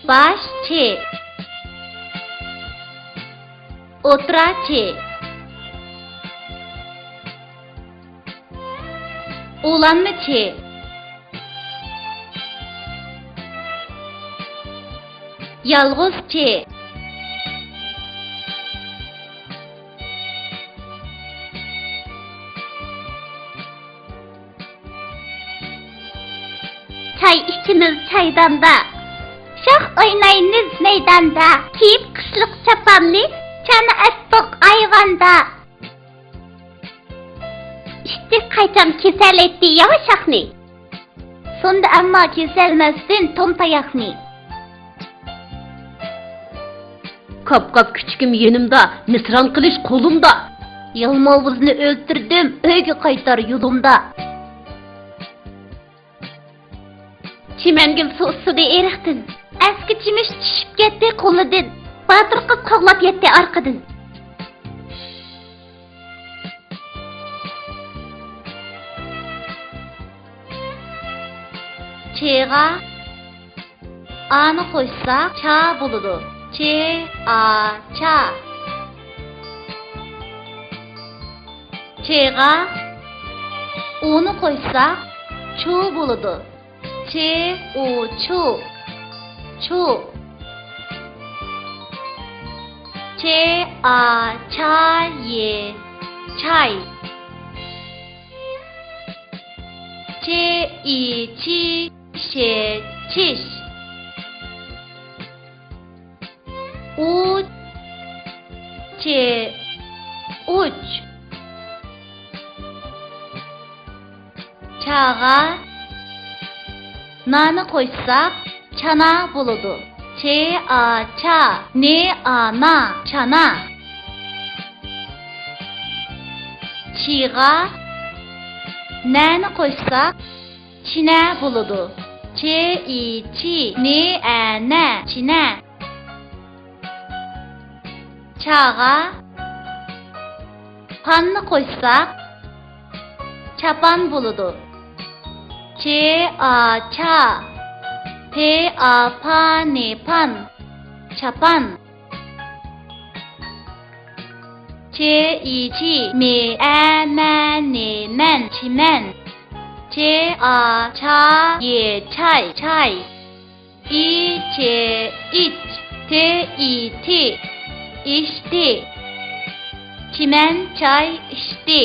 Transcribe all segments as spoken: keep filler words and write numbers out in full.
باش چى. ئوتتۇرا چى. ئۇلانما چى. يالغۇز چى. چاي ئىچىمىز چايداندا، شاخ ئوينايمىز مەيداندا. كىيىپ قىشلىق چاپاننى، چانا ئاچتۇق ئايۋاندا. ئىتتىك قايچام كېسەل ئەتتى ياۋا شاخنى. سۇندى ئەمما كېسەلمەستىن توم تاياقنى. كاپ-كاپ كۈچۈكۈم يېنىمدا، مىسران قىلىچ قولۇمدا. يالماۋۇزنى ئۆلتۈردۈم، ئۆيگە قايتار يولۇمدا. چىمەنگۈل سۇ ئۇسسىدى ئېرىقتىن. ئەسكى چىمىش چۈشۈپ كەتتى قولىدىن. باتۇر قىز قوغلاپ يەتتى ئارقىدىن. چېغا ئانى قوشساق، چا بولىدۇ. چې، ئا، چا. چېغا ئۇنى قوشساق، چۇ بولىدۇ. چې، ئۇ، چۇ. چۇ. چې، ئا، چا، يې، چاي. چې، ئى، چى، شې، چىش. ئۇ، چې، ئۇچ. چاغا نانى قوشساق، چانا بولىدۇ. چې، ئا، چا، نې، ئا، نا، چانا. چىغا نەنى قوشساق، چىنە بولىدۇ. چې، ئى، چى، نې، ئە، نە، چىنە. چاغا پاننى قوشساق، چاپان بولىدۇ. چې، ئا، چا، پې، ئا، پا، نې، پان، چاپان. چې، ئى، چى، مې، ئە، مە، نې، مەن، چىمەن. چې، ئا، چا، يې، چاي، چاي. ئى، چې، ئىچ، تې، ئى، تى، ئىچتى. چىمەن چاي ئىچتى.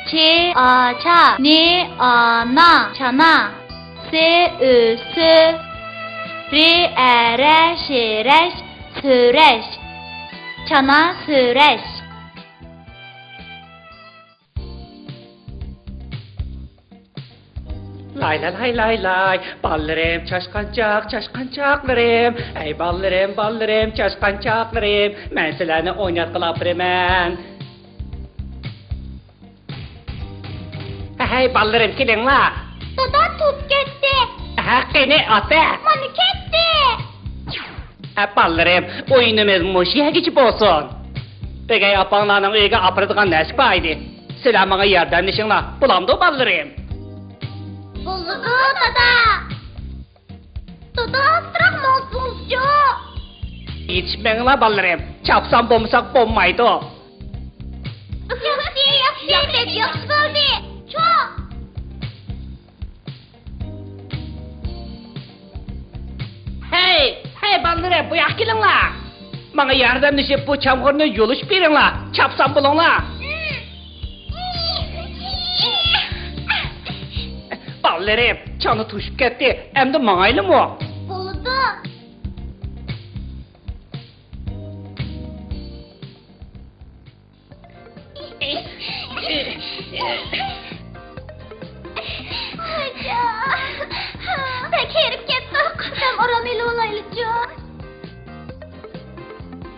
چې، ئا، چا، نې، ئا، نا، چانا. سې، ئۆ، سۆ، رې، ئە، رە، شې، رەش، سۆرەش. چانا سۆرەش. لاي لاي لاي لاي لاي، بالىلىرىم، چاشقانچاق، چاشقانچاقلىرىم. ھەي، بالىلىرىم، بالىلىرىم، چاشقانچاقلىرىم، مەن سىلەرنى ئويناتقىلى ئاپىرىمەن. ھەي، بالىلىرىم، كېلىڭلار. دادا، توپ كەتتى. ھە، قېنى، ئات ھە. مانا كەتتى. ھە، بالىلىرىم، ئويۇنىمىز مۇشۇ يەرگىچە بولسۇن. ئۆگەي ئاپاڭلارنىڭ ئۆيىگە ئاپىرىدىغان نەرسە بار ئىدى. سىلەر ماڭا ياردەملىشىڭلار. بولامدۇ، بالىلىرىم؟ بولىدۇ، دادا. دادا، ئازراق ماڭسىڭىزچۇ؟ يېتىشمەڭلار، بالىلىرىم. چاپسان بولمىساق بولمايدۇ. ياخشى، ياخشى، بەك ياخشى بولدى. چوڭ. ھەي، ھەي، بالىلىرىم، بۇ ياققا كېلىڭلار. ماڭا ياردەملىشىپ، بۇ چامغۇرنى يۇلۇشۇپ بېرىڭلار. چاپسان بولۇڭلار. بالىلىرىم، چانا توشۇپ كەتتى. ئەمدى ماڭايلىمۇ؟ بولىدۇ. بەك ھېرىپ كەتتۇق. دەم ئارام ئېلىۋالايلىچۇ.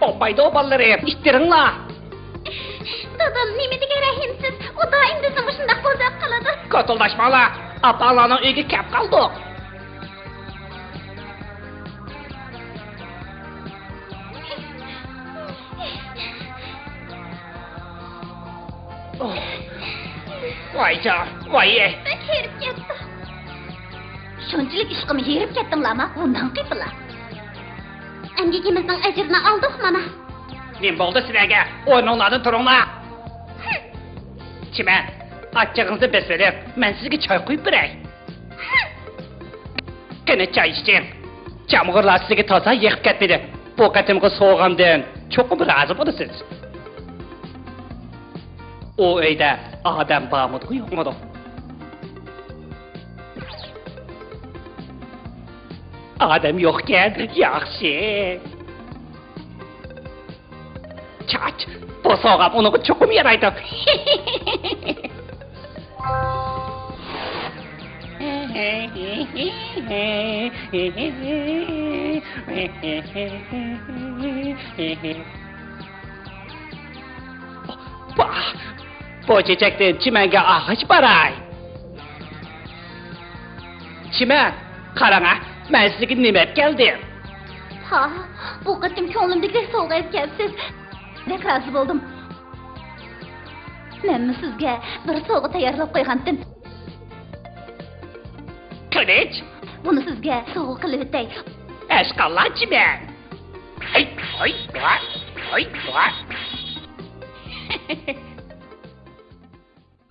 بولمايدۇ، بالىلىرىم، ئىتتىرىڭلار. دادام نېمە دېگەن رەھىمسىز. ئۇ دائىم بىزنى مۇشۇنداق بوزەك قىلىدۇ. كوتۇلداشماڭلار. ئاپاڭلارنىڭ ئۆيىگە كەپ قالدۇق. ۋايجان، ۋاي. بەك ھېرىپ كەتتۇق. شۇنچىلىك ئىشقىمۇ ھېرىپ كەتتىڭلارما؟ ئۇنداق قىلىپلا. ئەمگىكىمىزنىڭ ئەجرىنى ئالدۇق مانا. نېمە بولدى سىلەرگە؟ ئورنۇڭلاردىن تۇرۇڭلار. چىمەن، ئاچچىقىڭىزنى بېسىۋېلىڭ، مەن سىزگە چاي قۇيۇپ بېرەي. قېنى، چاي ئىچىڭ. چامغۇرلار سىزگە تازا يېقىپ كەتمىدى. بۇ قېتىمقى سوۋغامدىن چوقۇم رازى بولىسىز. ئۇ ئۆيدە ئادەم بارمىدىغۇ يوقمىدۇ؟ ئادەم يوقكەن، ياخشى. چاچ، بۇ سوۋغام ئۇنىڭغا چوقۇم يارايدۇ. بۇ، بۇ چېچەكتىن چىمەنگە ئالغاچ باراي. چىمەن، قاراڭا، مەن سىزگە نېمە ئەپ كەلدىم. ھا، بۇ قېتىم كۆڭلۈمدىكىدەك سوۋغا ئەپ كەپسىز. بەك رازى بولدۇم. مەنمۇ سىزگە بىر سوۋغا تەييارلاپ قويغانتىم. قىلىچ. بۇنى سىزگە سوۋغا قىلىۋېتەي. ئەشقاللا چىمەن. ھەي، ھاي، ۋا، ھاي، ۋا.